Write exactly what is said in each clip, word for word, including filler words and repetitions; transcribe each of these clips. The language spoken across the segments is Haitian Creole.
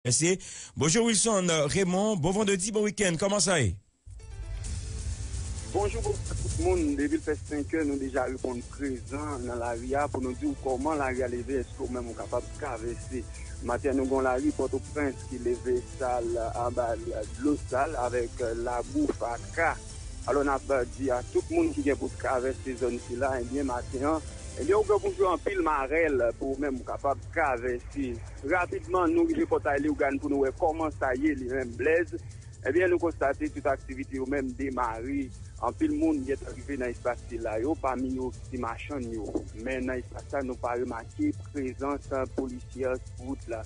Mesye, bonjou Wilson, Raymond, bon vandredi, bon wikenn, kòman sa ye? Bonjou, bonjou tout moun. Depi l fè senk è, nou deja reponn prezan nan lari a pou nou di w kòman lari a leve, èske w menm ou kapab travèse. Maten an, nou gen yon lari Pòtoprens ki leve sal, anba dlo sal avèk labou, fatra. Alò, n ap di a tout moun ki gen pou travèse zòn sila, ebyen, maten an, ebyen, ou gen pou jwe anpil marèl pou ou menm ou kapab travèse. Rapidman, nou rive Pòtay Leyogàn pou nou wè kòman sa ye li menm, Blèz. Ebyen, nou konstate tout aktivite yo menm demare. Anpil moun gentan rive nan espas sila yo, pami yo ti machann yo. Men nan espas sa, nou pa remake prezans polisyè sou wout la.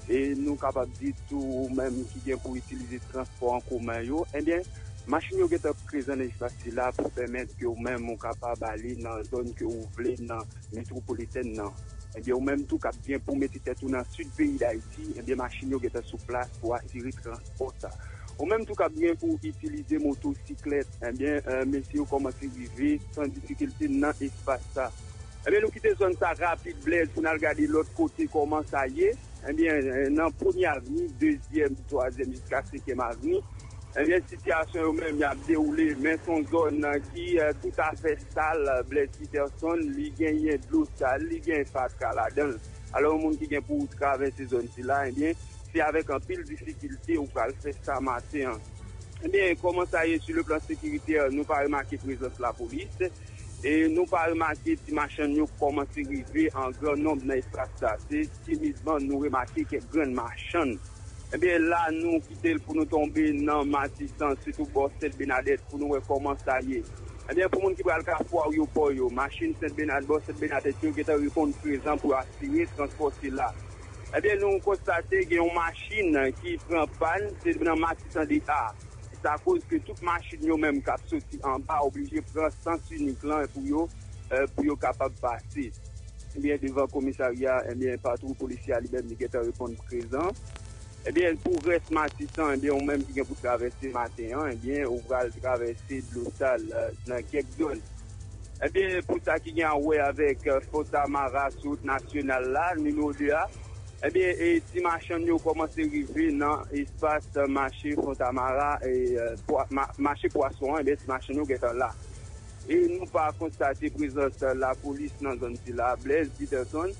E nou kapab di tou, ou menm ki gen pou itilize transpò an komen yo, ebyen, machin yo gentan prezan nan espas sila pou pèmèt ke ou menm ou kapab ale nan zòn ke ou vle nan metwopolitèn nan. Ebyen, ou menm tou k ap gen pou mete tèt ou nan sid peyi Dayiti, ebyen, machin yo gentan sou plas pou asire transpò sa. Ou menm tou k ap gen pou itilize motosiklèt, ebyen, eh, mesye yo kòmanse rive san difikilte nan espas sa. Ebyen, nou kite zòn sa rapid, Blèz, pou n al gade lòt kote kòman sa ye. Ebyen, eh, nan Premye Avni, Dezyèm, Twazyèm jiska Senkyèm Avni, ebyen, sitiyasyon yo menm y ap dewoule, men se yon zòn ki, eh, toutafè sal, Blèz Peterson, li genyen dlo sal, li genyen fatra ladan l. Alò, yon moun ki gen pou travèse zòn sila, ebyen, se avèk anpil difikilte ou pral fè sa maten an. Ebyen, kòman sa ye sou le plan sekiritè, nou pa remake prezans lapolis, e nou pa remake ti machann yo kòmanse rive an gran nonb nan espas sa. Se timidman nou remake kèk grenn machann. Ebyen, la, nou kite l pou nou tonbe nan Matisan, sitou bò Sent Benadèt, pou nou wè kòman sa ye. Ebyen, pou moun ki pral Kafou Aryopò yo, machin Sent Benad-, bò Sent Benadèt yo gentan reponn prezan pou asire transpò sila. Ebyen, nou konstate gen yon machin ki pran pàn, se nan Matisan de A. Sa koz ke tout machin yo menm k ap soti anba oblije pran sans inik lan pou yo, eh, pou yo kapab pase. Ebyen, devan komisarya, ebyen, patwouy polisyè a li menm, li gentan reponn prezan. Ebyen, pou rès Matisan, ebyen, ou menm ki gen pou travèse maten an, ebyen, ou pral travèse dlo sal, eh, nan kèk zòn. Ebyen, pou sa ki gen a wè avèk, eh, Fontamara sou wout nasyonal la, nimewo de a, ebyen, e ti machann yo kòmanse rive nan espas, eh, mache Fontamara, e, eh, pwa-, ma-, mache pwason an, ebyen, ti machann yo gentan la. E nou pa konstate prezans lapolis nan zòn sila, Blèz Peterson.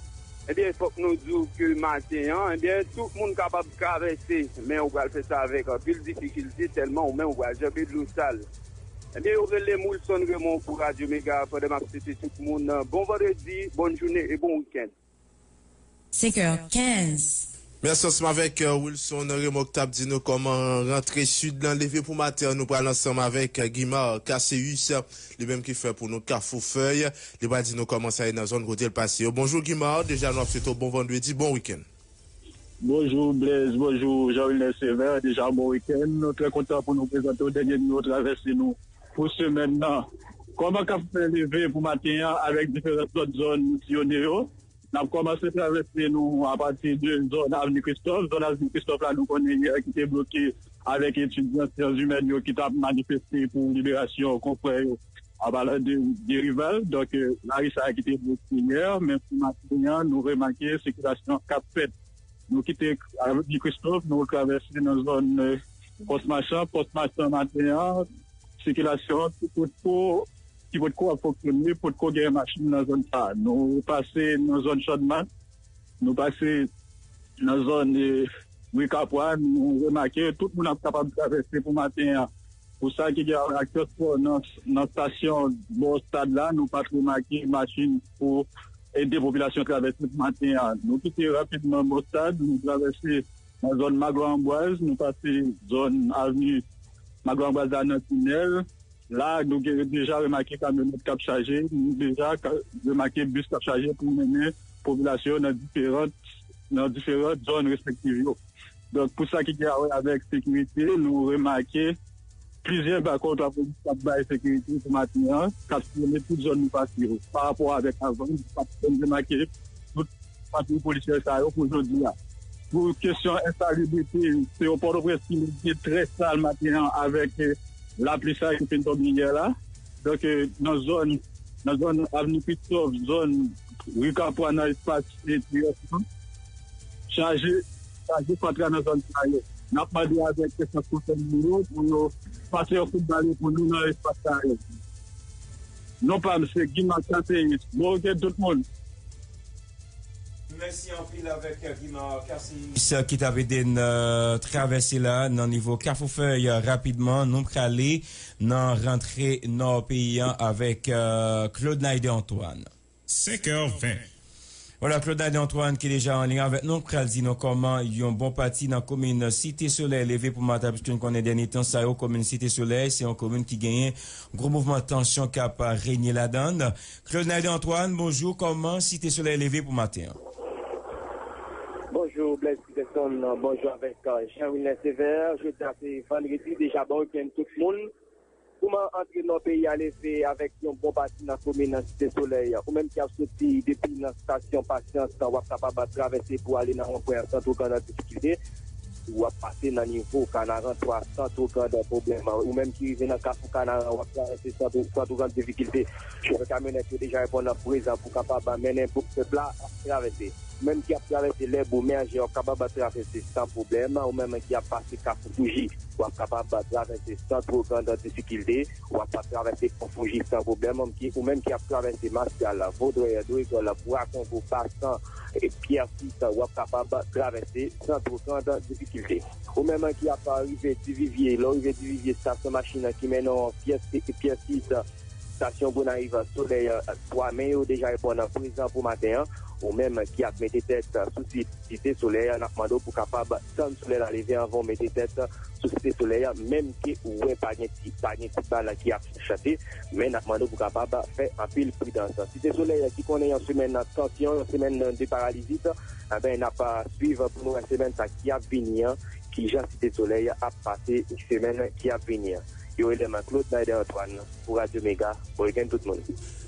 Ebyen, fòk nou di w ke maten an, ebyen, tout moun kapab travèse, men ou pral fè sa avèk anpil difikilte, tèlman ou menm ou pral janbe dlo sal. Ebyen, yo rele m Wilson Raymond pou Radyo Mega, pandan m ap swete tout moun bon vandredi, bòn jounen e bon wikenn. Senk è kenz. Mèsi ansanm avèk, eh, Wilson Raymond k t ap di nou kòman rantre sid lan leve pou maten an. Nou pral ansanm avèk, eh, Guimard Casséus, li menm ki fè pou nou Kafou Fèy. Li pral di nou kòman sa ye nan zòn kote l pase yo. Bonjou Guimard, deja nou ap swete w bon vandredi, bon wikenn. Bonjou Blaise, bonjou Jean Wilner Sévère, deja bon wikenn. Nou trè kontan pou nou prezante w dènye nimewo Travèse nou pou semèn nan. Kòman k ap fè leve pou maten an avèk diferan lòt zòn nou siyone yo? N ap kòmanse travèse nou apati de zòn Avni Kristòf. Zòn Avni Kristòf la, nou konnen yè ki te bloke avèk etidyan syans imèn yo ki t ap manifeste pou liberasyon konfrè yo, an palan de, de Rival. Donk, eh, lari sa a ki te bloke yè, men pou maten an, nou remake sikilasyon k ap fèt. Nou kite Avni Kristòf, nou travèse nan zòn, eh, Pòs Machan. Pòs Machan maten an, sikilasyon ki potko, ki potko ap fonksyone, potko gen machin nan zòn sa a. Nou pase nan zòn Chòdman, nou pase nan zòn, eh, Ri Kapwa, nou remake tout moun ap kapab travèse pou maten an. Pou sa ki gen ak transpò nan, nan estasyon bò estad la, nou pa t remake machin pou ede popilasyon travèse pou maten an. Nou kite rapidman bò estad, nou travèse nan zòn Maglo Anbwaz, nou pase zòn avni Maglo Anbwaz la nan tinèl. La, nou gen, deja remake kamyonèt k ap chaje, nou deja ka, remake bis k ap chaje pou mennen popilasyon nan diferan, nan diferan zòn respektif yo. Donk, pou sa ki gen a wè avèk sekirite, nou remake plizyè bakòl lapolis k ap bay sekirite pou maten an, k ap siyonnen tout zòn nou pase yo. Pa rapò avèk avan, nou pa t janm remake tout patwouy polisyè sa yo pou jodi a. Pou kesyon ensalibrite, se yon Pòtoprens ki rete trè sal maten an avèk, eh, lapli sa a ki fin tonbe yè la. Donk, eh, nan zòn, nan zòn Avni Kristòf, zòn Ri Kapwa, nan espas, eh, Triyans lan, chaje sa, jis antre nan zòn sa yo. N ap mande avèk espas kontèn yo pou yo pase yon kout bal pou nou nan espas sa yo. Non pa m se Guy Marc Catéus. Bon weekend tout moun. Mèsi anpil avèk Guy Marc Catéus ki t ap ede n euh, travèse la nan nivo Kafou Fèy. Rapidman, nou prale nan rantre nò peyi an avèk euh, Claude Naide Antoine. Senkè ven. Vwala, Claude Naide Antoine ki deja an liy avèk nou, pral di nou kòman yon bon pati nan komin Site Solèy leve pou maten, piske n konnen dènye tan sa yo, komin Site Solèy se yon komin ki genyen gwo mouvman tansyon k ap renye ladan l. Claude Naide Antoine, bonjou, kòman Site Solèy leve pou maten an? Bonjou Blaise Peterson, bonjou avèk Jean Wilner Sévère. Jodi a se vandredi, deja bon wikenn tout moun. Kouman antre nan peyi a leve avèk yon bon pati nan komin nan Site Solèy. Ou menm ki ap soti depi nan estasyon Pasyans, w ap kapab travèse pou ale nan wonpwen Sant Ougan nan difikilte. W ap pase nan nivo Kanaran twa, Sant Ougan nan pwoblèm. Ou menm ki rive nan Kafou Kanaran, w ap travèse Sant Ou- Sant Ougan nan difikilte. Chofè kamyonèt yo deja reponn prezan pou kapab mennen pou pèp la travèse. Ou menm ki ap travèse Lèbou, Mèje, w ap kapab travèse san pwoblèm. Ou menm ki ap pase Kafou Fouji, w ap kapab travèse Sant Ougan nan difikilte. W ap travèse Pon Fouji san pwoblèm. Ou menm ki ap travèse Masyal, Vodrè, Dwegòl, Bwa Kongo, Basan, Pyè Sis, w ap kapab travèse Sant Ougan nan difikilte. Ou menm ki ap rive Divivye, lè w rive Divivye, estasyon machin ki mennen w Pyè Sis, estasyon Gonayiv, Solèy, twa, men yo deja reponn prezan pou maten an. Ou menm ki ap mete tèt sou Site Solèy, n ap mande w pou kapab tann solèy la leve anvan w mete tèt sou Site Solèy, menm ke ou wè pa gen ti pa gen kout bal ki ap chante, men n ap mande w pou kapab fè anpil pridans. Site Solèy ki konnen yon semèn tansyon, yon semèn de paralizi, enben n ap swiv pou nou wè semèn sa ki ap vini an, kijan Site Solèy ap pase semèn ki ap vini an. Yo rele mwen Claude Naide Antoine pou Radyo Mega. Bon wikenn tout moun.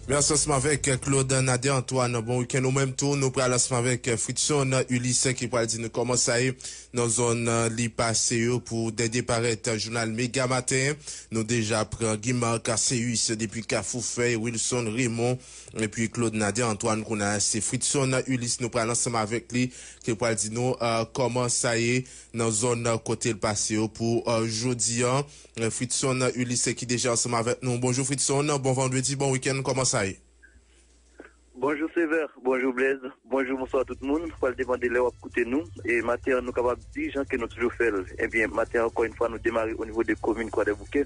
Mèsi ansanm avèk Claude Naden Antoine. Bon wikenn ou menm tou. Nou pral ansanm avèk Fritson Ulysse ki pral di nou kòman sa ye nan zòn li pase yo pou dènye parèt jounal Mega Maten. Nou deja pran Guy Marc Arceus depi Kafou Fèy, Wilson Raymond, epi Claude Naden Antoine. Kounye a se Fritson Ulysse, nou pral ansanm avèk li ki pral di nou kòman sa ye nan zòn kote l pase yo pou jodi an. Fritson Ulysse ki deja ansanm avèk nou. Bonjou Fritson, bon vandredi, bon wikenn, kòman sa ye? Bonjou Sevè, bonjou Blèz, bonjou, bonswa tout moun. Pral depann de lè w ap koute nou. E maten an, nou kapab di, jan ke nou toujou fè l. Ebyen, maten an, ankò yon fwa, nou demare o nivo de komin Kwadèboukè.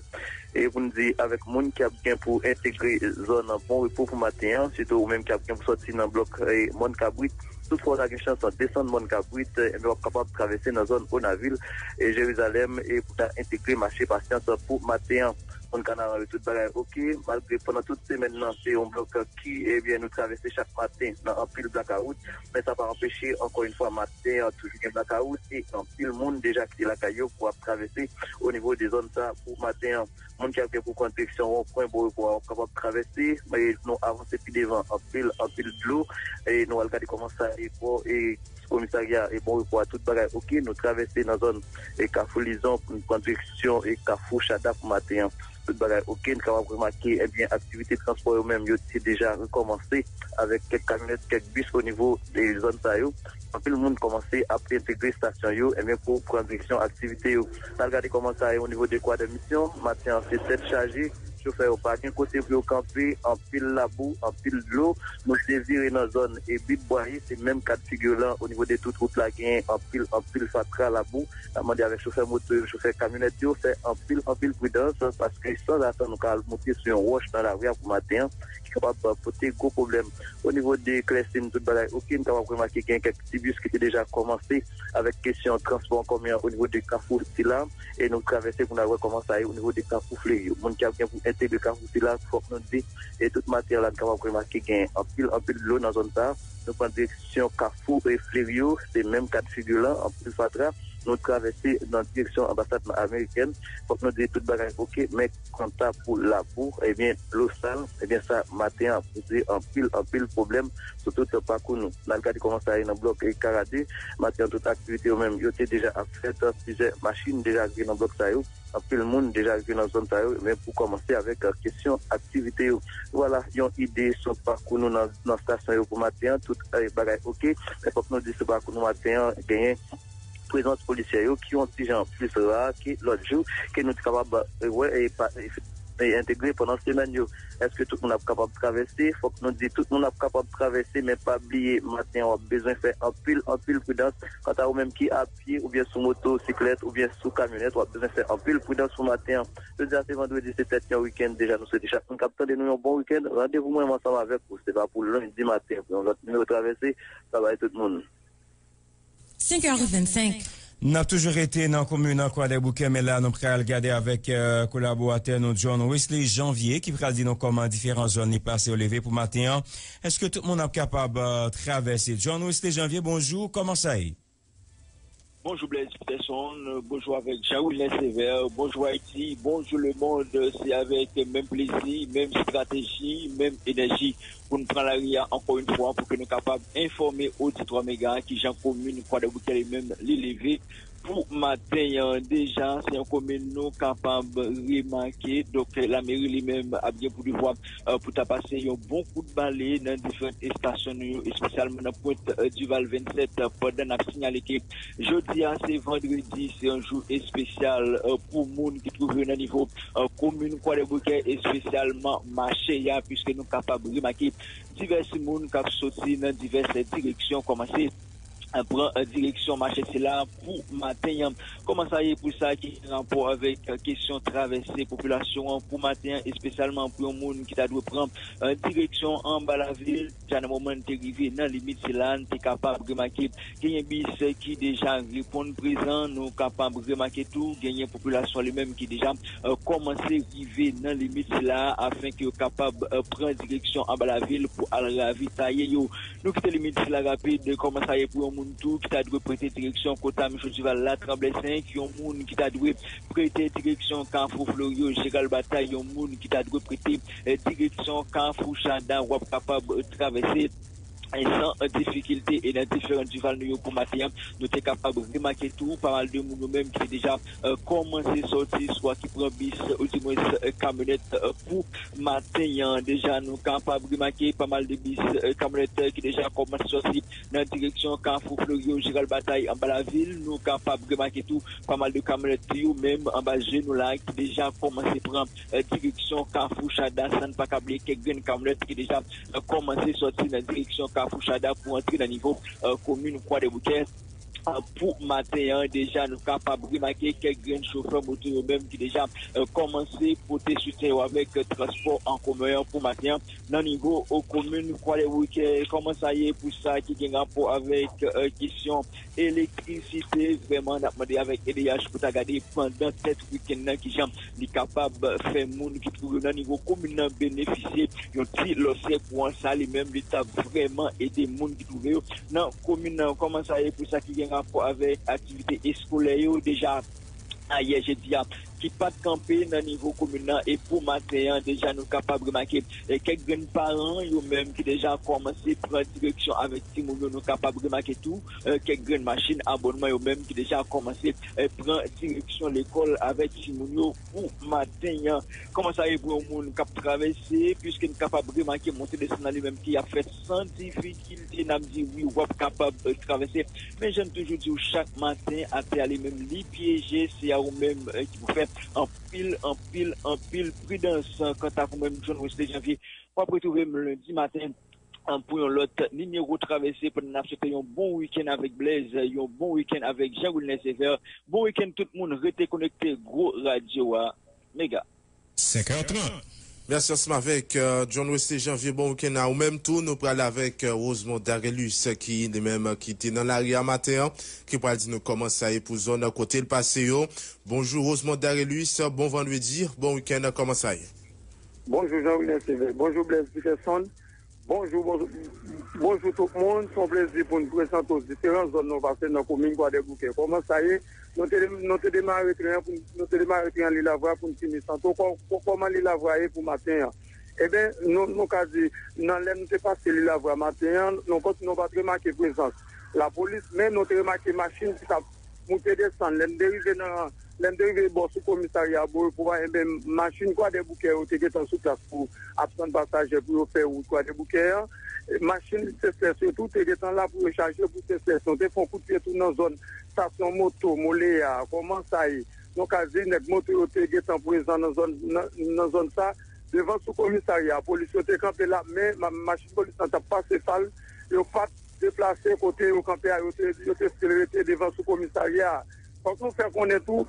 E pou n di avèk moun ki ap gen pou entegre zòn Bon Repo pou maten an, sitou ou menm ki ap gen pou sòti nan blòk Mòn Kabrit, tout fwa w ta gen chans desann Mòn Kabrit, ebyen, w ap kapab travèse nan zòn Onavil e Jerizalèm e pou ta entegre mache Pasyans pou maten an. Moun Kanaran yo, tout bagay oke, malgre pandan tout semèn nan, se yon blòk ki, ebyen, nou travèse chak maten nan anpil blakawout, men sa pa anpeche, ankò yon fwa, maten an toujou gen blakawout e anpil moun deja kite lakay yo pou ap travèse o nivo de zòn sa pou maten an. Moun ki ap gen pou pran direksyon Wonpwen, Bon Repo a, w ap kapab travèse, men nou avanse pi devan, anpil, anpil dlo, e nou al gade kòman sa ye bò e komisarya e Bon Repo a, tout bagay oke. Nou travèse nan zòn e Kafou Lizon pou n pran direksyon e Kafou Chada pou maten an. Tout bagay oke, n kapab remake, ebyen, aktivite transpò yo menm, yo te deja rekòmanse avèk kèk kamyonèt, kèk bis o nivo de zòn sa yo. Anpil moun kòmanse ap entegre estasyon yo, ebyen, pou pran direksyon aktivite yo. N al gade kòman sa ye o nivo de Kwadèmisyon. Maten an, se tèt chaje. Chofè yo pa gen kote pou yo kanpe, anpil labou, anpil dlo. Nou devire nan zòn e Bit Bwaye, se menm ka d figi lan o nivo de tout wout la, genyen anpil, anpil fatra, labou. N ap mande avèk chofè moto yo, chofè kamyonèt yo, fè anpil, anpil pridans, paske sanzatann nou ka al moute sou yon wòch nan lari a pou maten an, ki kapab pote gwo pwoblèm. O nivo de Klèsin, tout bagay oke, n kapab remake gen kèk ti bis ki te deja kòmanse avèk kesyon transpò an komen an o nivo de Kafou Sila, e nou travèse pou n al wè kòman sa ye o nivo de Kafou Fleri. Moun ki ap gen pou entegre Kafou Sila, fòk nou di, e tout maten an la, n kapab remake gen anpil, anpil dlo nan zòn sa a. Nou pran direksyon Kafou e Fleri yo, se menm ka d figi lan, anpil fatra. Nou travèse nan direksyon anbasad amerikèn. Fòk nou di tout bagay oke, men kanta pou labou, ebyen, dlo sal, ebyen, sa, maten an, ap poze anpil, anpil pwoblèm sou tout pakou nou. N al gade kòman sa ye nan blòk e Karade. Maten an, tout aktivite yo menm, yo te deja ap fèt. Plizyè machin deja rive nan blòk sa yo. Anpil moun deja rive nan zòn sa yo, men pou kòmanse avèk, euh, kesyon aktivite yo. Vwala, yon ide sou pakou nou nan, nan estasyon yo pou maten an. Tout, euh, bagay oke. Men fòk nou di sou pakou nou maten an, genyen prezans polisyè yo ki yon ti jan plis ra ke lòt jou, ke nou te kapab, e, wè e pa, e, e, entegre pandan semèn yo. Èske tout moun ap kapab travèse? Fòk nou di tout moun ap kapab travèse, men pa bliye, maten an, w ap bezwen fè anpil, anpil pridans. Kanta ou menm ki ap pye oubyen sou motosiklèt oubyen sou kamyonèt, w ap bezwen fè anpil pridans pou maten an. Jodi a se vandredi, se fèt yon wikenn deja. Nou swete chak moun k ap tande nou yon bon wikenn. Randevou mwen ansanm avèk ou, se pa pou lendi maten, pou yon lòt nimewo travèse. Babay tout moun. Cinq heures vingt-cinq. N ap toujou rete nan komin Kwadèboukè, men la nou pral gade avèk, euh, kolaboratè nou John Wesley Janvier ki pral di nou kòman diferan zòn li pase yo leve pou maten an. Èske tout moun ap kapab, euh, travèse? John Wesley Janvier, bonjou, kòman sa ye? Bonjou Blaise Peterson, bonjou avèk Jean Wilner Sévère, bonjou Ayiti, bonjou lemonn, se avèk menm plezi, menm estrateji, menm enèji pou n pran lari a ankò yon fwa pou ke nou kapab enfòme oditwa Mega a kijan komin Kwadèboukè li menm li leve pou maten an. Deja se yon komin nou kapab remake, donk lameri li menm ap gen pou devwa pou ta pase yon bon kout bale nan diferan estasyon nou yo, espesyalman nan pwent Dival vennsèt, pandan n ap siyale ke jodi a se vandredi, se yon jou espesyal pou moun ki twouve yo nan nivo komin Kwadèboukè, espesyalman mache a, piske nou kapab remake divès moun k ap soti nan divès direksyon kòmanse pran direksyon mache sila pou maten an. Kòman sa ye pou sa ki gen rapò avèk kesyon travèse popilasyon an pou maten an, espesyalman pou yon moun ki ta dwe pran direksyon anba lavil? Deja nan moman n te rive nan limit sila, n te kapab remake genyen bis ki deja reponn prezan. Nou kapab remake tou genyen popilasyon li menm ki deja kòmanse rive nan limit sila afen ke yo kapab pran direksyon anba lavil pou al ravitaye yo. Nou kite limit sila rapid. Kòman sa ye pou yon moun tou ki ta dwe prete direksyon Kota Micho Dival la, Tranblè senk, yon moun ki ta dwe prete direksyon Kafou Floryo, Jeral Batay, yon moun ki ta dwe prete direksyon Kafou Chada, w ap kapab travèse san difikilte e nan diferan dival nou yo pou maten an. Nou te kapab remake tou pa mal de moun yo menm ki te deja kòmanse sòti, swa ki pran bis oudimwens kamyonèt pou maten an. Deja nou kapab remake pa mal de bis, kamyonèt ki deja kòmanse sòti nan direksyon Kafou Floryo, Jeral Batay, anba lavil. Nou kapab remake tou pa mal de kamyonèt yo menm anba je nou la ki deja kòmanse pran direksyon Kafou Chada, san n pa ka bliye kèk grenn kamyonèt ki deja kòmanse sòti nan direksyon Kafou Chada pou antre nan nivo komin Kwadèboukè. Pou maten an, deja nou kapab remake kèk grenn chofè moto yo menm ki deja kòmanse pote soutyen yo avèk transpò an komen an pou maten an nan nivo komin Kwadèboukè. Kòman sa ye pou sa ki gen rapò avèk kesyon elektrisite? Vrèman, n ap mande avèk E D H pou ta gade pandan tèt wikenn nan kijan li kapab fè moun ki twouve yo nan nivo komin nan benefisye yon ti lòsyè kouran. Sa li menm li t ap vrèman ede moun ki twouve yo nan komin nan. Kòman sa ye pou sa ki gen rapò avèk aktivite eskolè yo? Deja ayè jedi a ki pa t kanpe nan nivo komin nan, e pou maten an deja nou kapab remake kèk grenn paran yo menm ki deja kòmanse pran direksyon avèk timoun yo. Nou kapab remake tou kèk grenn machin abònman yo menm ki deja kòmanse pran direksyon lekòl avèk timoun yo pou maten an. Kòman sa ye pou yon moun k ap travèse? Piske n kapab remake monte desann nan li menm ki ap fèt san difikilte, n ap di wi, w ap kapab travèse. Men jan n toujou di w chak maten, atè a li menm li pyeje, se a ou menm ki pou fè anpil, anpil, anpil pridans. Kanta pou mwen, m John Wesley Janvier, w ap retwouve m lendi maten pou yon lòt nimewo travèse pandan n ap swete yon bon wikenn avèk Blaise, yon bon wikenn avèk Jean Wilner Sévère. Bon wikenn tout moun, rete konekte gwo radyo a, Mega. Senk è trant. Mèsi ansanm avèk John Wesley Janvier. Bon wikenn a ou menm tou. Nou pral avèk Rosemond Darelus ki li menm ki te nan lari a maten an, ki pral di nou kòman sa ye pou zòn kote l pase yo. Bonjou Rosemond Darelus, bon vandredi, bon wikenn, kòman sa ye? Bonjou Jean Wilner Sévère, bonjou Blaise Peterson. Bonjou, bonjou, bonjou tout moun. Se yon plezi pou n prezante w diferan zòn nou pase nan komin Kwadèboukè. Kòman sa ye? Nou te, nou te demare tren an, pou n- nou te demare tren an Lilavwa pou n fini Santo. Kò- kò- Kòman Lilavwa ye pou maten an? Eben, nou, nou ka di, nan lè nou te pase Lilavwa maten an, nou kontinye pa t remake prezans lapolis, men nou te remake machin ki t ap moute desann. Lè n te rive nan, lè n te rive bò sou komisarya Borepo a, enben, machin Kwadèboukè yo te gentan sou plas pou ap tann pasaje pou yo fè wout Kwadèboukè an. Machin Sesles yo tou te gentan la pou yo chaje pou Sesles. Nou te fè yon kout pye tou nan zòn estasyon moto Moleya, kòman sa ye? Nou ka di nèg moto yo te gentan prezan nan zòn, nan, nan zòn sa. Devan sou komisarya, polis yo te kanpe la, men ma-, machin polis lan t ap pase fal, yo pa t deplase kote yo kanpe a, yo te, yo te still rete devan sou komisarya. Fòk nou fè konnen tou,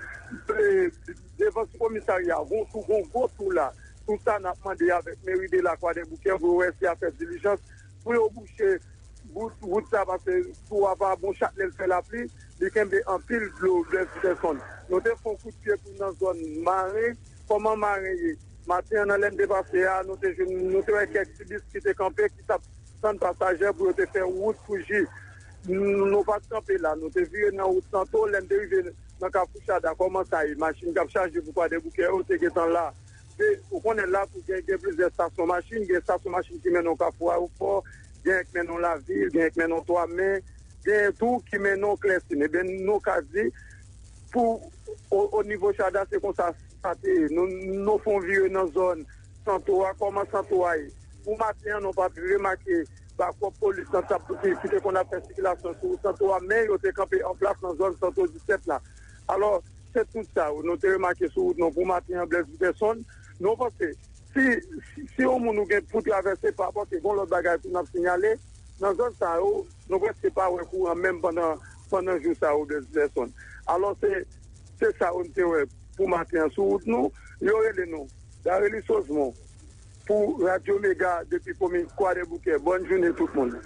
e, devan sou komisarya, gon tou, gon gwo tou la. Tou sa n ap mande avèk meri de Lakwadèboukè pou yo wè si y a fè dilijans, pou yo bouche wout, wout sa, paske tou a pa bon, chak lè l fè lapli, li kenbe anpil dlo, Blaise Peterson. Nou te fè yon kout pye tou nan zòn Maren. Kòman Maren ye? Maten an, nan lè n te pase a, nou te jwenn, nou te wè kèk ti bis ki te kanpe, ki t ap tann pasaje pou yo te fè wout pou Ji. Nou, nou pa t kanpe la, nou te vire nan wout Santo, lè n te rive nan Kafou Chada, kòman sa ye? Machin k ap chaje pou Kwadèboukè yo te gentan la. E, ou konnen la tou gen, gen plizyè estasyon machin, gen estasyon machin ki mennen w Kafou Ayewopò, gen ki mennen w Lavil, gen ki mennen w Twamen, gen tou ki mennen w Klèsin. Ebyen, nou ka di, pou, o, o nivo Chada, se konsa sa te ye. Nou, nou fè yon vire nan zòn Santo a, kòman Santo a ye? Pou maten an, nou pa t remake bakòp polis lan t ap, ki, ki te konn ap fè sikilasyon sou wout Santo a, men yo te kanpe anplas nan zòn Santo disèt la. Alò, se tout sa nou te remake sou wout nou pou maten an, Blaise Peterson. Nou panse, si, si, si yon moun ou gen pou travèse pa, paske gon lòt bagay tou n ap sinyale, nan zòn sa yo, nou prèske pa wè kouran menm pandan, pandan jou sa yo, Blaise Peterson. Alò, se, se sa yo n te wè pou maten an sou wout nou. Yo rele nou Darely Sozmon pou Radyo Mega depi komin Kwadèboukè. Bòn jounen tout moun.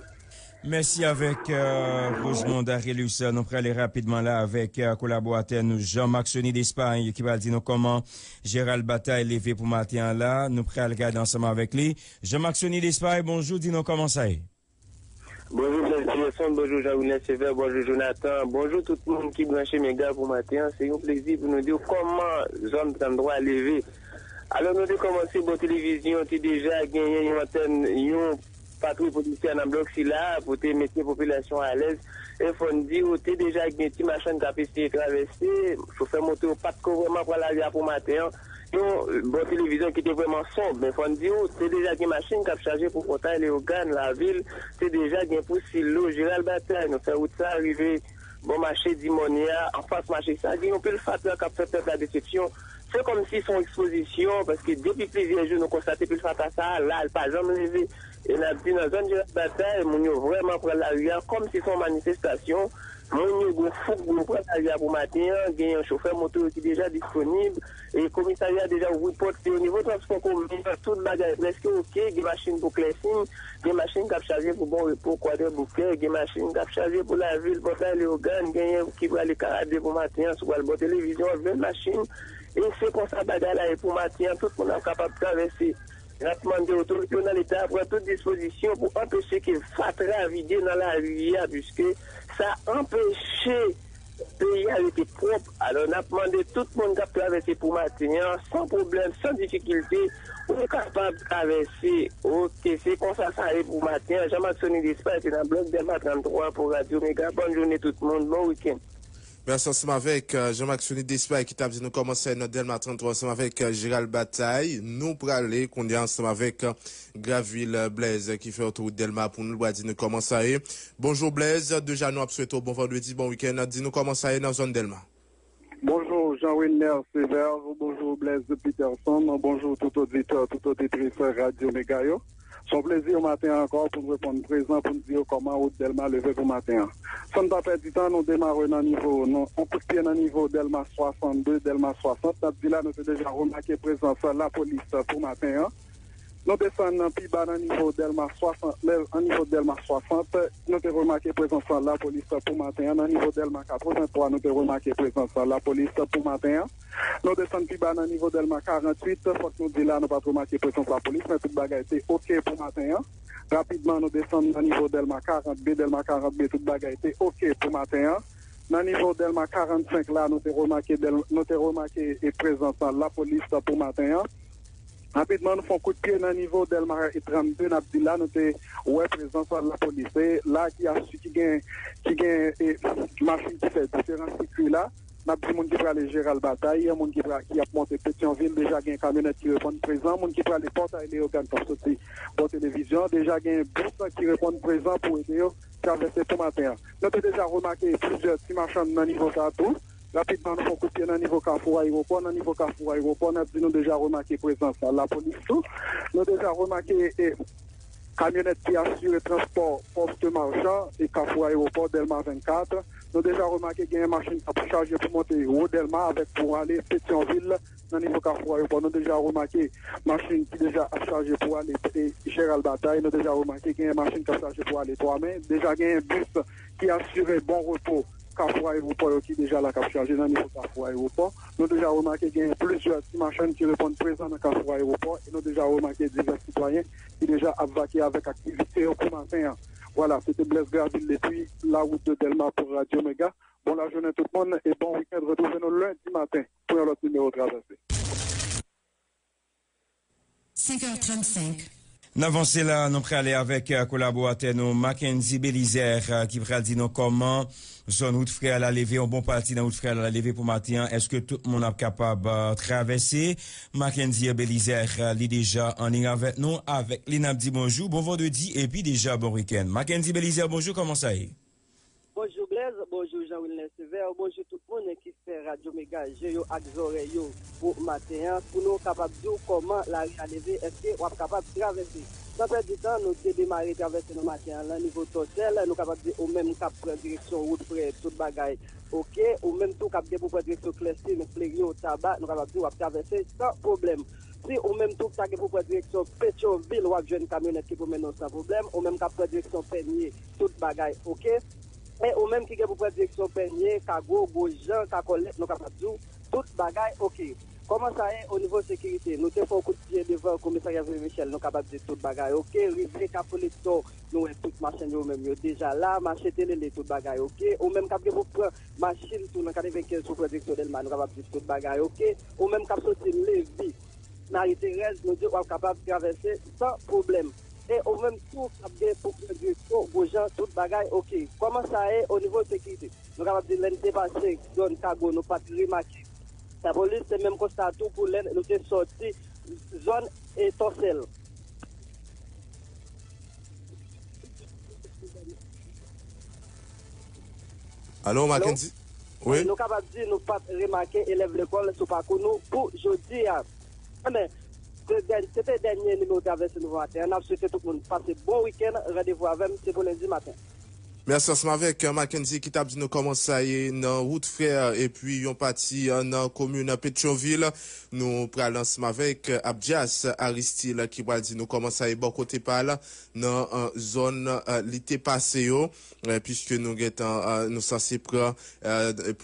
Mèsi avèk, euh, Rosemond Darelus. Nou prale rapidman la avèk, euh, kolaboratè nou Jean Maxony Despagne ki pral di nou kòman Gérald Bataille leve pou maten an la. Nou pral gade ansanm avèk li. Jean Maxony Despagne, bonjou, di nou kòman sa ye. Bonjou, Blaise Peterson, bonjou, Jean Wilner Sévère, bonjou, Jonathan, bonjou tout moun ki branche Mega pou maten an. Se yon plezi pou nou di w kòman zòn trannntwa leve. Alò, nou te kòmanse bò televizyon, te deja genyen yon antèn, yon patwouy polisye nan blòk sila pou te mete popilasyon alèz. E fò n di w, te deja gen ti machann k ap eseye travèse, chofè moto yo pa t ko vrèman pran lari a pou maten an. Yon bò televizyon ki te vrèman sonb, men fò n di w, te deja gen machin k ap chaje pou Pòtay Leyogàn, Lavil, te deja gen pou Silo, Jeral Batay, nou fè wout sa rive bò mache Dimònye a, anfas mache sa, gen yon pil fatra k ap fè pèp la desepsyon. Se kòmsi se yon ekspozisyon, paske depi plizyè jou nou konstate pil fatra sa a, la, l pa janm leve. E n ap di nan zòn Jeral Batay, moun yo vrèman pran lari a kòmsi se yon manifestasyon. Moun yo gen fouk pou yo pran lari a pou maten an, gen yon chofè moto ki deja disponib, e komisarya deja ouvri pòt li. O nivo transpò komin an, tout bagay prèske oke, gen machin pou Klèsin, gen machin k ap chaje pou Bon Repo, Kwadèboukè, gen machin k ap chaje pou Lavil, Pòtay Leyogàn, genyen ki prale Karade pou maten an, si w al bò televizyon, w ap jwenn machin. E se konsa bagay la ye pou maten an, tout moun ap kapab travèse. N ap mande otorite yo nan Leta a pran tout dispozisyon pou anpeche ke fatra vide nan lari a, piske sa anpeche peyi a rete pwòp. Alò, n ap mande tout moun k ap travèse pou maten an, san pwoblèm, san difikilte, ou kapab travèse. Oke, se konsa sa ye pou maten an. Jean Maxony Despagne te nan blòk Dèlma trannntwa pou Radyo Mega. Bòn jounen tout moun, bon wikenn. Mèsi ansanm avèk, euh, Jean Maxony Despagne ki t ap di nou kòman sa ye nan Dèlma trannntwa ansanm avèk, euh, Gérald Bataille. Nou prale kounye a ansanm avèk, euh, Gravil, euh, Blaise, euh, ki fè otowout Dèlma pou nou, l pral di nou kòman sa ye. Bonjou Blaise, deja nou ap swete w bon vandredi, bon wikenn. Di nou kòman sa ye nan zòn Dèlma. Bonjou Jean Wilner Sévère, bonjou Blaise Peterson, bonjou tout oditè, tout oditris Radyo Mega yo. Se yon plezi yon maten ankò pou n reponn prezan, pou n di yo kòman wout Dèlma leve pou maten an. San n pa pèdi tan, nou demare nan nivo, nou, yon kout pye nan nivo Dèlma swasannde, Dèlma swasant. N ap di la, nou te deja remake prezans lapolis pou maten an. Nou desann pi ba nan nivo Dèlma swasant, nan nivo Dèlma swasant, nou te remake prezans lapolis pou maten an. Nan nivo Dèlma katrevenntwa, nou te remake prezans lapolis pou maten an. Nou desann pi ba nan nivo Dèlma karanntuit, fòk nou di la, nou pa t remake prezans lapolis, men tout bagay te oke pou maten an. Rapidman, nou desann nan nivo Dèlma karant B, Dèlma karant B, tout bagay te oke pou maten an. Nan nivo Dèlma karannsenk la, nou te remake, Dèl-, nou te remake, e, prezans lapolis pou maten an. Rapidman, nou fè yon kout pye nan nivo Dèlma trannde, n ap di la, nou te wè prezans lapolis. E la ki asou ki gen, ki gen, e, machin ki fè diferan sikui la. N ap di moun ki prale Jeral Batay, moun ki pra, ki ap monte Petyonvil, deja gen kamyonèt ki reponn prezan, moun ki prale Pòtay Leyogàn k ap soti bò televizyon, deja gen bis ki reponn prezan pou ede yo travèse pou maten an. Nou te deja remake plizyè ti machann nan nivo sa a tou. Rapidman, nou fè yon kout pye nan nivo Kafou Ayewopò. Nan nivo Kafou Ayewopò, n ap di nou deja remake prezans lapolis tou. Nou deja remake, e, kamyonèt ki asire transpò pòs Machan e Kafou Ayewopò, Dèlma vennkat. Nou deja remake genyen machin k ap chaje pou monte wo Dèlma avèk pou ale Petyonvil nan nivo Kafou Ayewopò. Nou deja remake machin ki deja ap chaje pou ale, e, Jeral Batay. Nou deja remake genyen machin k ap chaje pou ale Twamen. Deja genyen bis ki asire Bon Repo, Kafou Ayewopò yo ki deja la k ap chaje nan nivo Kafou Ayewopò. Nou deja remake genyen plizyè ti machann ki reponn prezan nan Kafou Ayewopò e nou deja remake divès sitwayen ki deja ap vake avèk aktivite yo pou maten an. Vwala, se te Blaise Graville depi la wout de Dèlma pou Radyo Mega. Bon lajounen tout moun e bon wikenn. Retwouve nou lendi maten pou yon lòt nimewo Travèse. Cinq heures trente-cinq. N avanse la, nou prale avèk, eh, kolaboratè nou, Mackendy Belizaire, eh, ki pral di nou kòman zòn wout frè a la leve, yon bon pati nan wout frè a la leve pou maten an. Èske tout moun ap kapab, eh, travèse? Mackendy Belizaire, eh, li deja an liy avèk nou. Avèk li, n ap di bonjou, bon vandredi, epi deja bon wikenn. Mackendy Belizaire, bonjou, kòman sa ye? Bonjou Blaise, bonjou Jean Wilner Sévère, bonjou tout moun ki fè Radyo Mega je yo ak zòrèy yo pou maten an, pou nou kapab di w kòman lari a leve, èske w ap kapab travèse. San pèdi tan, nou te demare travèse nou maten an lan nivo Tòsèl, nou kapab di ou menm k ap pran direksyon wout frè tout bagay oke, ou menm tou k ap gen pou pran direksyon Klèsin, Fleryo, Taba, nou kapab di w ap travèse san pwoblèm. Si ou menm tou k ta gen pou pran direksyon Petyonvil, w ap jwenn kamyonèt ki pou mennen w san pwoblèm, ou menm k ap pran direksyon Pènye, tout bagay oke. E ou menm ki gen pou pran direksyon Pènye, Kago, Gojan, Kakòlèt, nou kapab di w tout bagay oke. Kòman sa ye o nivo sekirite? Nou te fè yon kout pye devan komisarya Vye Michèl, nou kapab di tout bagay oke. Rive Kafou Lektò, nou wè tout machann yo menm yo deja la, mache Telele, tout bagay oke. Ou menm k ap gen pou pran machin tou nan katrevenkenz pou pran direksyon Dèlma, nou kapab di tout bagay oke. Ou menm k ap soti Levi, Mari Terèz, nou di w ap kapab travèse san pwoblèm. E ou menm tou k ap gen pou pran direksyon Gojan, tout bagay oke. Kòman sa ye o nivo sekirite? Nou kapab di lè n te pase zòn Kago, nou pa t remake lapolis, se menm konsta a tou pou lè nou te sòti zòn e Tòsèl. Alo, Mackendy? Wi. Nou kapab di nou pa t remake elèv lekòl sou pakou nou pou jodi a. Enben, se dèn- se te dènye nimewo Travèse Nouvo Maten an. N ap swete tout moun pase bon wikenn. Randevou avè m, se pou lendi maten. Mèsi ansanm avèk Mackendy ki t ap di nou kòman sa ye nan wout frè epi yon pati nan komin Petyonvil. Nou pral ansanm avèk Abdias Aristil ki pral di nou kòman sa ye bò kote pa l nan zòn li te pase yo. Piske nou gentan nou sanse pran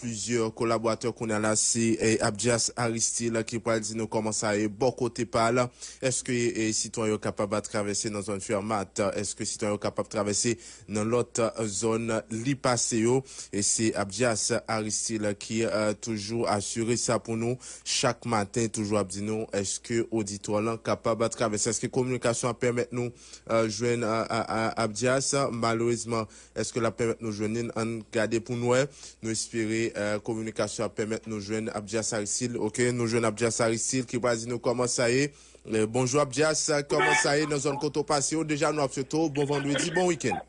plizyè kolaboratè kounye a la, se Abdias Aristil ki pral di nou kòman sa ye bò kote pa l. Èske sitwayen yo kapab travèse nan zòn Fèmat? Èske sitwayen yo kapab travèse nan lòt zòn li pase yo? E se Abdias Aristil ki toujou asire sa pou nou chak maten, toujou ap di nou èske oditwa lan kapab travèse, èske kominikasyon ap pèmèt nou jwenn Abdias. Malerezman, èske l ap pèmèt nou jwenn li? Ann gade pou n wè. Nou espere kominikasyon ap pèmèt nou jwenn Abdias Aristil. Oke, nou jwenn Abdias Aristil ki pral di nou kòman sa ye. Bonjou Abdias, kòman sa ye nan zòn kote w pase yo? Deja nou ap swete w bon vandredi, bon wikenn.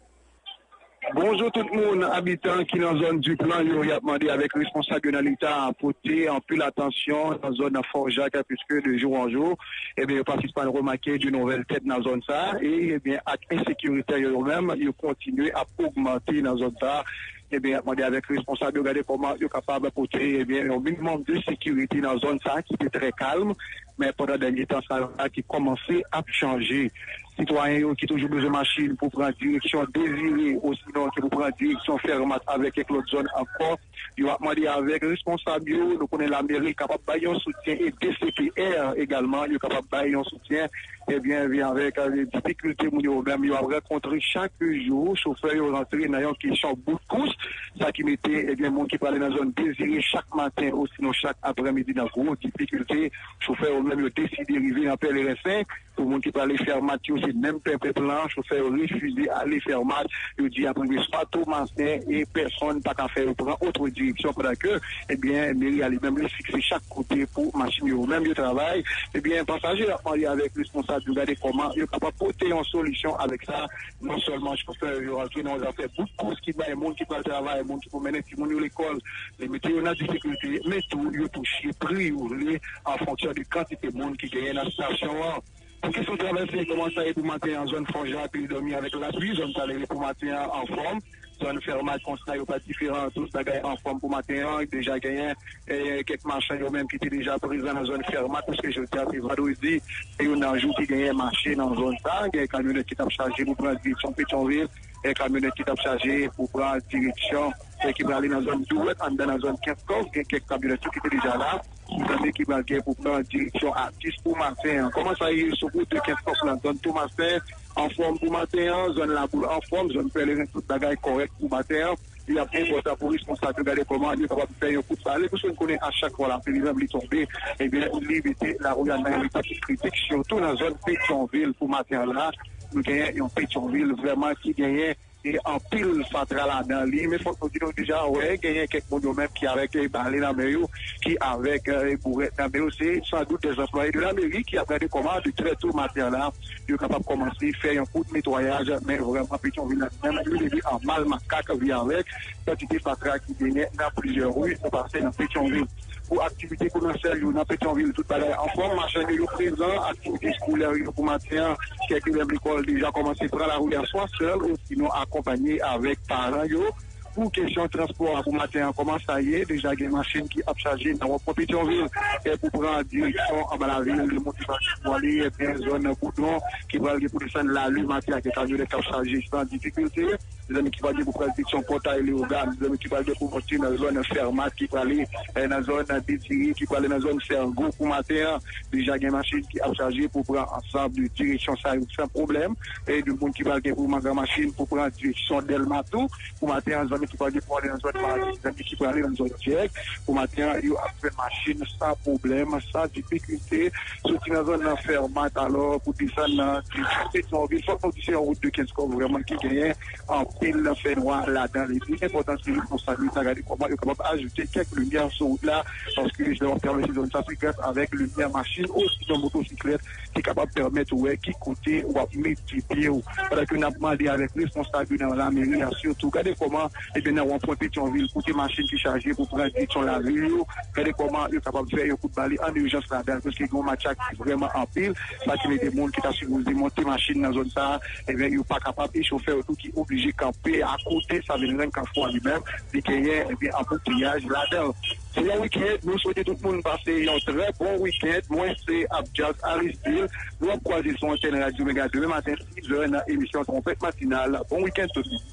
Bonjou tout moun, abitan ki nan zòn Diplan yo, y ap mande avèk responsab yo nan leta pote anpil atansyon nan zòn Fò Jak, piske de jou an jou, ebyen, yo pa sispann remake de nouvèl tèt nan zòn sa a, e, ebyen, ak ensekirite yo, yo menm, yo kontinye ap ogmante nan zòn sa a. Ebyen, y ap mande avèk responsab yo gade kòman yo kapab pote, ebyen, yon minimòm de sekirite nan zòn sa a ki te trè kalm, men pandan dènye tan sa yo la ki kòmanse ap chanje. Sitwayen yo ki toujou bezwen machin pou pran direksyon Dezire osinon ki pou pran direksyon Fèmat avèk kèk lòt zòn ankò, yo ap mande avèk responsab yo, nou konnen lameri kapab bay yon soutyen e D C P R egalman, yo kapab bay yon soutyen, ebyen, vin avèk difikilte moun yo menm yo ap rankontre chak jou, chofè yo rantre nan yon kesyon bout kous, sa ki mete, ebyen, moun ki prale nan zòn Dezire chak maten osinon chak aprèmidi nan gwo difikilte, chofè yo menm yo deside rive nan Pèleren senk, Pou moun ki prale Fèmat yo, se menm pèpèp lan, chofè yo refize ale Fèmat. Yo di y ap rive swa Tomasen e pèsonn pa ka fè yo pran otre direksyon pandan ke, ebyen, meri a li menm li fikse chak kote pou machin yo menm yo travay. Ebyen, pasaje yo ap mande avèk responsab yo gade kòman yo kapab pote yon solisyon avèk sa. Non sèlman chofè yo antre nan yon zafè bout kous ki bay moun ki pral travay, moun ki pou mennen timoun yo lekòl, li mete yo nan difikilte, men tou yo touche pri yo vle an fonksyon de kantite moun ki genyen nan estasyon an. Pou kesyon travèse, kòman sa ye pou maten an? Zòn Fòja, Pil Dòmi avèk Lapli, zòn Salere pou maten an anfòm. Zòn Fèmat konsa yo pa diferan, tout bagay anfòm pou maten an. Deja genyen eh, kèk machann yo menm ki te deja prezan nan zòn Fèmat, paske jodi a se vandredi, se youn nan jou ki genyen mache nan zòn sa. Gen kamyonèt ki t ap chaje pou pran direksyon Petyonvil, gen kamyonèt ki t ap chaje pou pran direksyon, eh, ki prale nan zòn Douwèt, anndan nan zòn Kenskòf, gen kèk kamyonèt tou ki te deja la. Zanmi ki pral gen pou pran direksyon Atis pou maten an. Kòman sa ye sou wout de Kenskòf lan? Zòn Tomasen anfòm pou maten an, zòn Laboul anfòm, zòn Pèleren, tout bagay kòrèk pou maten an. Li ap enpòtan pou responsab yo gade kòman yo kapab fè yon kout pale, paske n konnen a chak fwa lapli li menm li tonbe, ebyen, li mete lari a nan yon eta ki kritik, sitou nan zòn Petyonvil pou maten an la. Nou genyen yon Petyonvil vrèman ki genyen e anpil fatra ladan li. Men fòk nou di nou deja wè, genyen kèk moun yo menm ki avèk, eh, bale nan men yo, ki avèk, eh, bourèt nan men yo. Se san dout dè anplwaye de la meri ki ap gade kòman de trè to maten an la, yo kapab kòmanse fè yon kout netwayaj. Men vrèman, Petyonvil la menm, li leve an mal makak, vi avèk kantite fatra ki genyen nan plizyè ri nou pase nan Petyonvil. Pou aktivite komesyal yo nan Petyonvil, tout bagay anfòm, machann yo, yo prezan, aktivite eskolè yo pou maten an, kèk elèv lekòl deja kòmanse pran lari a swa sèl osinon akonpanye avèk paran yo. Pou kesyon transpò a pou maten an, kòman sa ye? Deja gen machin ki ap chaje nan wonpwen Petyonvil, e pou pran direksyon anba lavil, moun ki pa pou ale, ebyen, zòn Boudon, ki pral gen pou desann Lali maten an, gen kamyonèt k ap chaje san difikilte. Mezanmi ki pral gen pou pran direksyon Pòtay Leyogàn, mezanmi ki pral gen pou monte nan zòn Fèmat ki prale, eh, nan zòn Dezire ki prale nan zòn Sègo pou maten an. Deja gen machin ki ap chaje pou pran ansanm de direksyon sa yo san pwoblèm. E de moun ki pral gen pou mangan machin pou pran direksyon Dèlma tou. Pou maten an, zanmi ki pral gen pou ale nan zòn Mari, zanmi ki prale nan zòn Dyèk. Pou maten an, yo ap jwenn machin san pwoblèm, san difikilte. Soti nan zòn nan Fèmat, alò, pou desann nan Petyonvil. Fòk nou di se yon wout de Kenskòf vrèman ki genyen anpil fènwa ladan li. Li enpòtan se responsab yo ta gade kòman yo kapab ajoute kèk limyè sou wout la, paske lè w ap travèse zòn sa, se gras avèk limyè machin osinon motosiklèt ki kapab pèmèt ou wè ki kote w ap mete pye w. Pandan ke n ap mande avèk responsab yo nan lameri a, sitou gade kòman, ebyen, nan wonpwen Petyonvil, kote machin ki chaje pou pran direksyon lavil yo, gade kòman yo kapab fè yon kout bale an ijans ladan l, paske gen yon matya ki vrèman anpil, sa ki mete moun ki ta sipoze monte machin nan zòn sa a, ebyen, yo pa kapab, e chofè yo tou ki oblije kanpe akote, sa vin rann Kafou a li menm, li genyen, ebyen, anbouteyaj ladan l. Se yon wikenn, nou swete tout moun pase yon trè bon wikenn. Mwen se Abdias Aristil. Nou ap kwaze sou antèn Radyo Mega demen maten, sis zè, nan emisyon Twonpèt Matinal. Bon wikenn tout moun.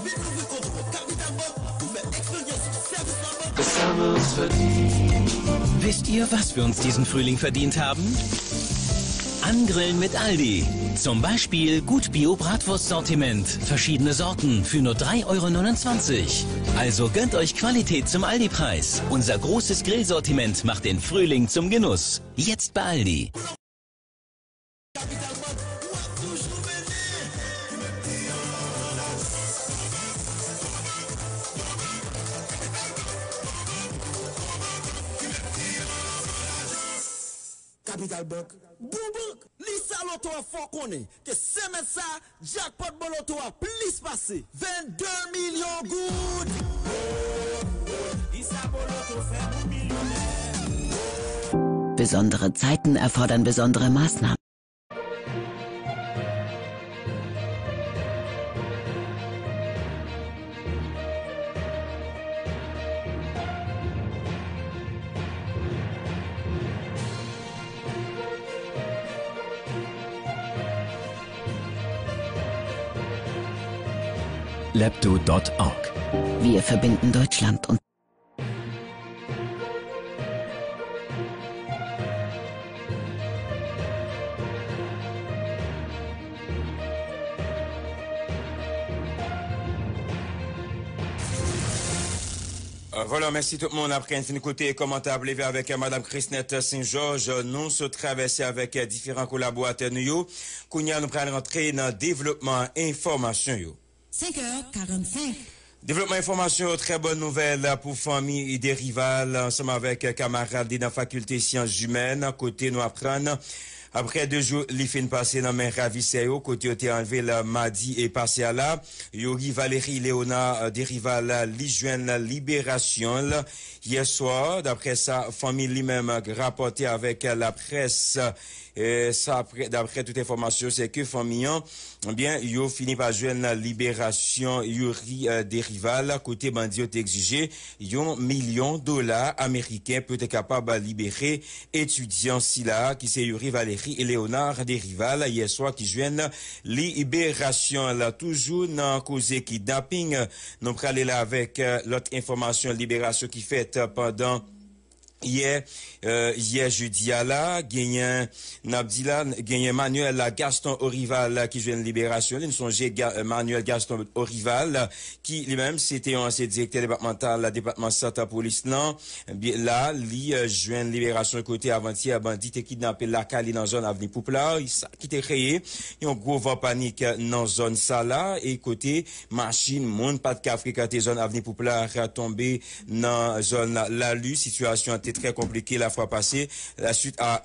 Dekouvri kont ou Capital Bank pou fè eksperyans sèvis labank. Wisst ihr, was wir uns diesen Frühling verdient haben? Angrillen mit Aldi. Zum Beispiel Gut Bio Bratwurst-Sortiment. Verschiedene Sorten für nur drei Euro neunundzwanzig. Also gönnt euch Qualität zum Aldi-Preis. Unser großes Grillsortiment macht den Frühling zum Genuss. Jetzt bei Aldi. Kapital Bank, w ap toujou mennen. Kapital Bank, bon bank. Lisa Loto a fè w konnen ke semèn sa, jackpot bon loto a plis pase vennde milyon goud. Lisa bon loto fè nou milyonè. Besondere Zeiten erfordern besondere Maßnahmen. Lepto dot org. Wir verbinden Deutschland und Vwala, mèsi tout moun. Apre n fin koute kòmantè ap leve avèk Madanm Chrisnette Saint-Georges, nou sot travèse avèk diferan kolaboratè nou yo. Kounye a, nou pral rantre nan devlopman enfòmasyon yo. Cinq heures quarante-cinq. Devlopman enfòmasyon yo, trè bòn nouvèl pou fanmi Derival ansanm avèk kamarad li nan Fakilte Syans Imèn, kote nou aprann, apre de jou li fin pase nan men ravisè yo, kote yo te anlve l madi e pase a la, Youri Valéry Léonard Derival li jwenn liberasyon l yè swa, daprè sa fanmi li menm rapòte avèk laprès. E sa, daprè tout enfòmasyon, se ke fanmi an, ebyen, yo fini pa jwenn liberasyon Youri Derival, kote bandi yo te egzije yon milyon dola ameriken pou yo te kapab libere etidyan sila, ki se Youri Valéry Léonard Derival, yè swa ki jwenn liberasyon l. Toujou nan koze kidnaping, nou prale la avèk lòt enfòmasyon liberasyon ki fèt pandan yè, yè jedi a la, genyen, n ap di la, genyen Manuel Gaston Orival ki jwenn liberasyon li. Nou sonje Manuel Gaston Orival, ki li menm se te yon ansyen direktè depatmantal depatman Sant Polis lan. Ebyen, la, li jwenn liberasyon kote avantyè bandi te kidnape lakay li nan zòn Avni Pouplar, sa ki te kreye yon gwo van panik nan zòn sa la, e kote machin, moun pa t ka frekante zòn Avni Pouplar tonbe nan zòn Lali. Sitiyasyon an te trè konplike lafwa pase, la suit a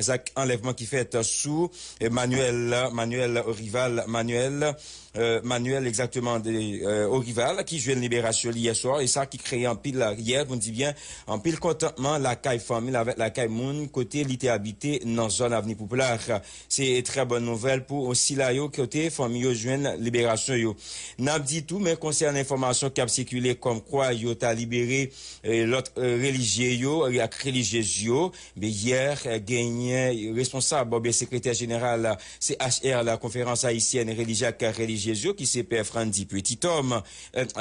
zak anlèvman ki fèt sou Manuel, Manuel Orival, Manuel, Manuel egzakteman, Orival, ki jwenn liberasyon li yè swa, e sa ki kreye anpil, yè, pou n di byen, anpil kontantman lakay fanmi l avèk lakay moun kote li te abite nan zòn Avni Pouplar. Se trè bòn nouvèl pou sila yo kote fanmi yo jwenn liberasyon yo. N ap di tou, men konsènan enfòmasyon k ap sikile kòmkwa yo ta libere lòt relijye yo ak relijyez yo, men yè, genyen responsab oubyen sekretè jeneral C H R la, Konferans Ayisyèn Relijye ak Relijyez yo, ki se Pè Frandy Petit Homme,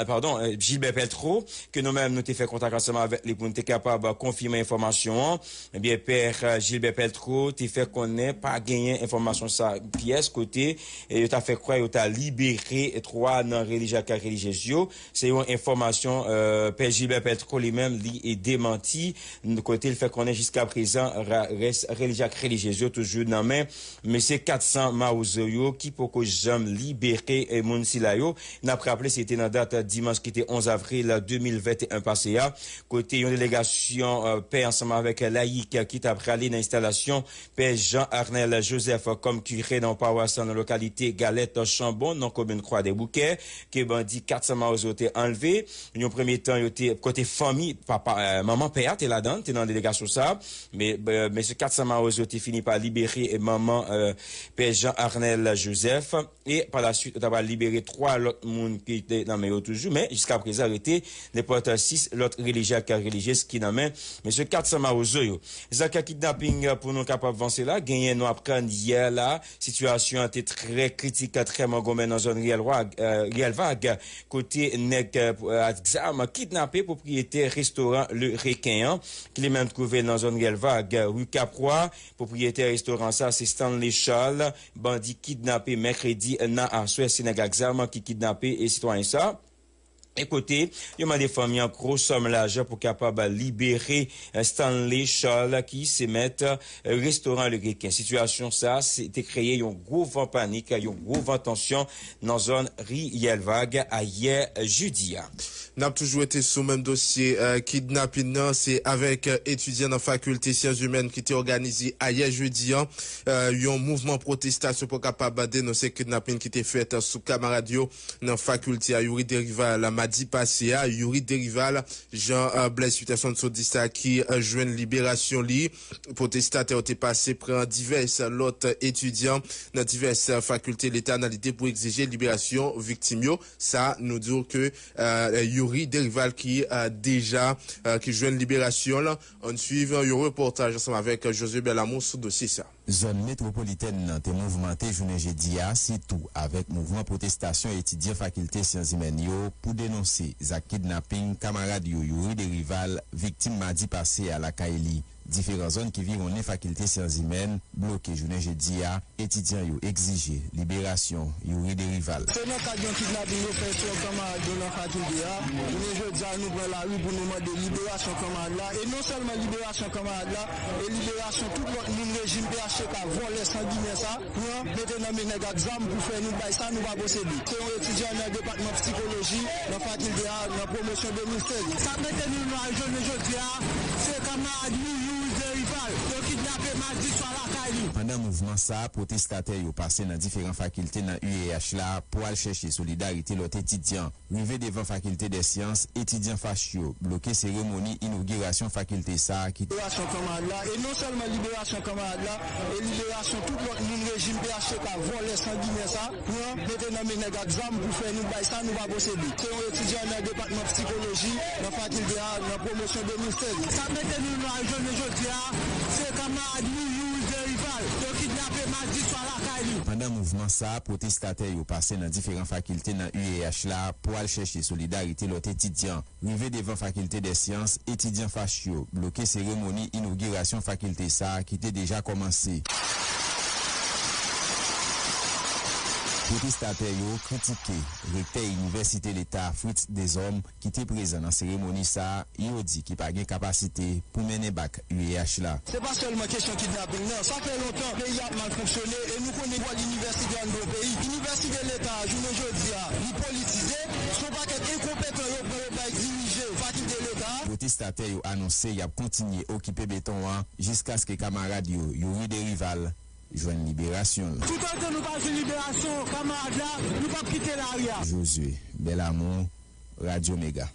padon, Gilbert Peltreau, ke nou menm nou te fè kontak ansanm avèk li pou n te kapab konfime enfòmasyon an. Ebyen, Pè Gilbert Peltreau te fè konnen pa genyen enfòmasyon sa pyès kote yo ta fè kwè yo ta libere twa nan relijye ak relijyez yo. Se yon enfòmasyon Pè Gilbert Peltreau li menm li demanti, kote l fè konnen jiska prezan rès relijye ak relijyez yo toujou nan men mesye Quatre Cents Mawozo yo ki poko janm libere moun sila yo. N ap raple, se te nan dat dimanch ki te onz avril de mil venteyen pase a, kote yon delegasyon pè ansanm avèk layik ki ta prale nan enstalasyon Pè Jean Arnel Joseph kòm kire nan yon pawas nan lokalite Galèt Chanbon, nan komin Kwadèboukè, ke bandi Quatre Cents Mawozo te anlve. Yon premye tan, yo te kote fanmi, papa, manman pè a te ladan, te nan delegasyon sa. Men mesye Quatre Cents Mawozo te fini pa libere manman Pè Jean Arnel Joseph. E pa la suit, yo ta pral libere twa lòt moun ki te nan men yo toujou, men jiska prezan rete nenpòt sis lòt relijye ak relijyez ki nan men mesye Quatre Cents Mawozo yo. Zak kidnaping, pou nou kapab vanse la, genyen nou aprann yè la, sitiyasyon an te trè kritik, trè mangonmen nan zòn Riyèl Wag, Riyèl Vag, kote nèg ak zam kidnape pwopriyetè restoran Le Requin an, ki li menm twouve l nan zòn Riyèl Vag, ri Kapwa. Pwopriyetè restoran sa se Stanley Charles, bandi kidnape mèkredi nan aswè, se nèg ak zam ki kidnape e sitwayen sa. E kote yo mande fanmi an gwo sòm lajan pou kapab libere Stanley Charles, ki se mèt restoran Le Requin. Sitiyasyon sa te kreye yon gwo van panik, yon gwo van tansyon nan zòn Riyèl Vag ayè jedi a. N ap toujou rete sou menm dosye kidnapin nan. Se avèk etidyan nan Fakilte Syans Imèn ki te òganize ayè jedi a yon mouvman pwotestasyon pou kapab denonse kidnapin ki te fèt sou kamarad yo nan fakilte a, Youri Derival, madi pase a. Youri Derival, jan Blaise Peterson sot di sa, ki jwenn liberasyon li. Pwotestatè yo te pase pran divès lòt etidyan nan divès fakilte leta nan lide pou egzije liberasyon viktim yo. Sa, nou di w ke Youri Derival ki deja ki jwenn liberasyon l. Ann swiv yon repòtaj ansanm avèk Josué Belamour sou dosye sa. Zòn metwopolitèn nan te mouvmante jounen jedi a, sitou avèk mouvman pwotestasyon etidyan fakilte syans imèn yo pou denonse zak kidnaping kamarad yo Youri Derival viktim madi pase a lakay li. Diferan zòn ki viwonnen Fakilte Syans Imèn bloke jounen jedi a, etidyan yo egzije liberasyon Youri Derival. Se nan kad yon kidnaping yo fè sou yon kanmarad nou nan fakilte a. Jounen jodi a, nou pran lari pou nou mande liberasyon kanmarad la, e non sèlman liberasyon kanmarad la, e liberasyon tout lòt moun rejim P H T K vòlè sanginè sa pran mete nan men nèg ak zam pou fè nou bay sa nou pa posede. Se yon etidyan nan depatman sikoloji nan fakilte a nan pwomosyon de mil sèz. Sa k mete nou la jounen jodi a, se kanmarad nou Youri Derival yo kidnape madi swa lakay li. Pandan mouvman sa a, pwotestatè yo pase nan diferan fakilte nan U E H la pou al chèche solidarite lòt etidyan. Rive devan Fakilte dè Syans, etidyan FASH yo bloke seremoni inogirasyon fakilte sa a ki liberasyon kanmarad la, e non sèlman liberasyon kanmarad la, e liberasyon tout lòt moun rejim P H T K vòlè sanginè sa pran mete nan men nèg ak zam pou fè nou bay sa nou pa posede. Se yon etidyan nan depatman sikoloji nan fakilte a nan pwomosyon de mil sèz. Sa k mete nou la jounen jodi a, se kanmarad nou Youri Derival yo kidnape madi swa lakay li. Pandan mouvman sa a, pwotestatè yo pase nan diferan fakilte nan U E H la pou al chèche solidarite lòt etidyan. Rive devan Fakilte dè Syans, etidyan FASH yo bloke seremoni inogirasyon fakilte sa a ki te deja kòmanse. Pwotestatè yo kritike rektè Inivèsite Leta Fritz Deshommes ki te prezan nan seremoni sa a, yo di ki pa gen kapasite pou mennen bak U E H la. Se pa sèlman kesyon kidnaping nan. Sa fè lontan peyi a ap mal fonksyone e nou konnen wòl inivèsite anndan yon peyi. Inivèsite Leta a, jounen jodi a, li politize. Se yon pakèt enkonpetan yo pran yo bay dirije fakilte Leta a. Pwotestatè yo anonse y ap kontinye okipe beton an jiskaske kamarad yo Youri Derival jwenn liberasyon l. Toutotan nou pa jwenn liberasyon kamarad la, nou p ap kite lari a. Josué Belamour, Radio Mega.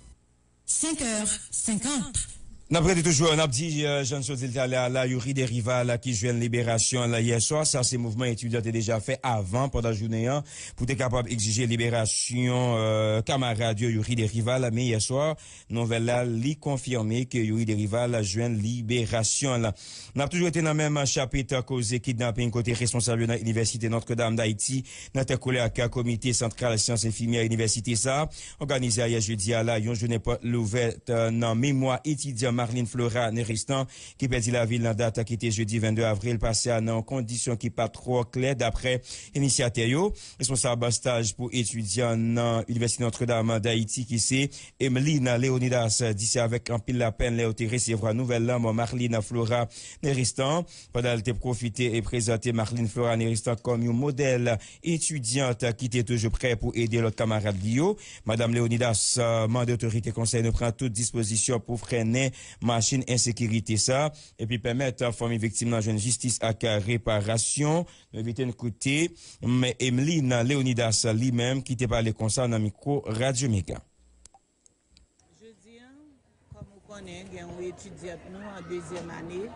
Cinq heures cinquante. N ap rete toujou, n ap di, euh, jan n sot di l talè a la, Youri Derival ki jwenn liberasyon l yè swa. Sa se mouvman etidyan te deja fè avan, pandan jounen an, pou te kapab egzije liberasyon, euh, kamarad yo Youri Derival. Men yè swa, nouvèl la, li konfime ke Youri Derival jwenn liberasyon l. N ap toujou rete nan menm chapit koze kidnaping, kote responsab yo nan Inivèsite Notre Dame d'Haïti, nan tèt kole ak Komite Santral Syans Enfimyè Inivèsite sa a, òganize ayè jedi a la yon jounen pòt louvè, euh, nan memwa etidyan Marlene Flora Neristan, ki pèdi lavi l nan dat ki te jedi vennde avril pase a nan yon kondisyon ki pa twò klè, daprè inisyatè yo. Responsab staj pou etidyan nan Inivèsite Notre Dame d'Haïti, ki se Emeline Léonidas, di se avèk anpil lapenn lè yo te resevwa nouvèl lanmò Marlene Flora Neristan, pandan l te pwofite e prezante Marlene Flora Neristan kòm yon modèl etidyant ki te toujou prè pou ede lòt kamarad li yo. Madanm Léonidas, euh, mande otorite konsèy nou pran tout dispozisyon pou frennen machin ensekirite sa, epi pèmèt, euh, fanmi viktim nan jwenn jistis ak, euh, reparasyon. Nou envite n koute Men Emeline Léonidas li menm ki te pale konsa nan mikwo Radyo Mega. Jodi a, kòm ou konnen, gen yon etidyant nou an dezyèm ane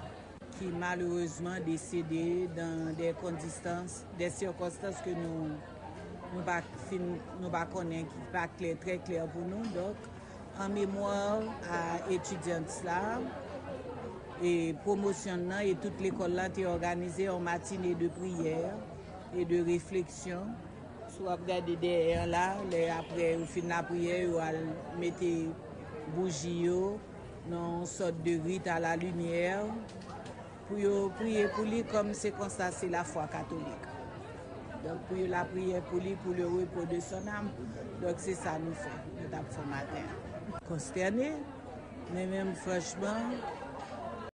ki malerezman desede dans des condistances, des circonstances que nou, nou pa fin, nou pa konnen, ki pa klè, trè klè pou nou. Donk, an memwa a etidyant la, e pwomosyon nan e tout lekòl la te òganize yon matine de priyè e de refleksyon. Si w ap gade dèyè an la, lè apre yo fin lapriyè, yo al mete bouji yo nan yon sòt de rit a la limyè pou yo priye pou li, kòm se konsa, se lafwa katolik. Donk, pou yo lapriyè pou li, pou le repo de son âme. Donk, se sa nou fè, nou t ap fè maten an. Konstène, men menm franchman,